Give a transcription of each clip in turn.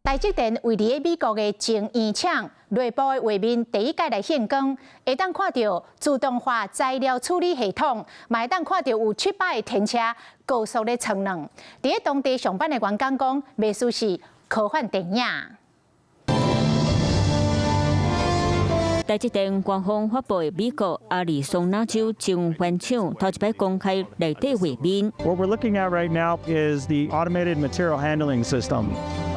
台積電位佇美國的晶圓廠內部的畫面第一擺來現光，會當看著自動化材料處理系統，嘛會當看著有700個天車高速咧衝卵。佇咧當地上班的員工講，袂輸是科幻電影。台積電官方發布的美國亞利桑那州晶圓廠頭一擺公開內底畫面。 What we're looking at right now is the automated material handling system.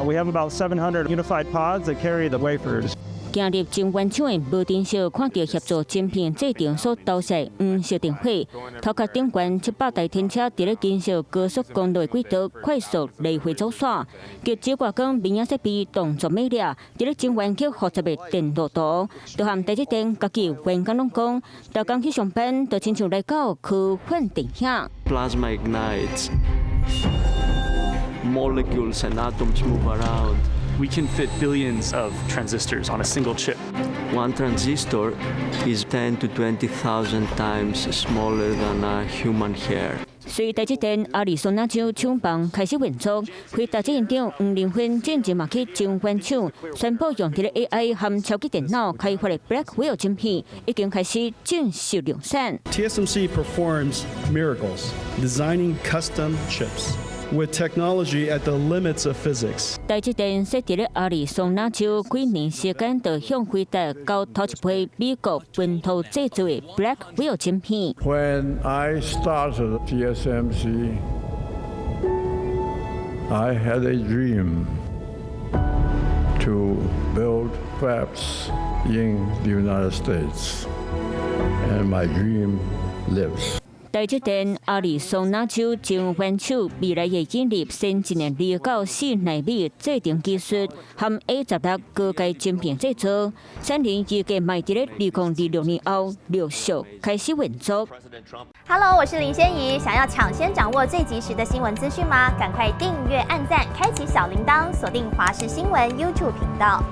We have about 700 unified pods that carry the wafers. 行入晶圓廠的無電視，看著協助晶片製程所投射黃色電火，頭殼頂懸700台天車佇咧金色高速公路的軌道快速來回走線，及紫外光明眼設備動作美麗，佇咧晶圓區複雜的電路圖，就和台積電家己員工攏講，逐工去上班就親像來到科幻電影。 Plasma ignites. Molecules and atoms move around. We can fit billions of transistors on a single chip. One transistor is 10 to 20,000 times smaller than a human hair. 隨台積電亞利桑那州廠房開始運作，輝達執行長黃仁勳進前嘛去晶圓廠宣布，用佇咧 AI 和超級電腦開發的 Blackwell 晶片已經開始正式量產。 TSMC performs miracles, designing custom chips with technology at the limits of physics. 台積電設佇咧亞利桑那州幾年時間，就向輝達交頭一批美國本土製造的 Blackwell 晶片。 When I started TSMC, I had a dream to build fabs in the United States, and my dream lives. 台積電亞利桑那州晶圓廠未來會引入先進的2到4納米製程技術，和 A16高階晶片製造。產能預計嘛佇咧2026年後陸續開始運作。 Hello，我是林仙怡，想要搶先掌握最及時的新聞資訊嗎？趕快訂閱、按讚、開啟小鈴鐺，鎖定華視新聞 YouTube 頻道。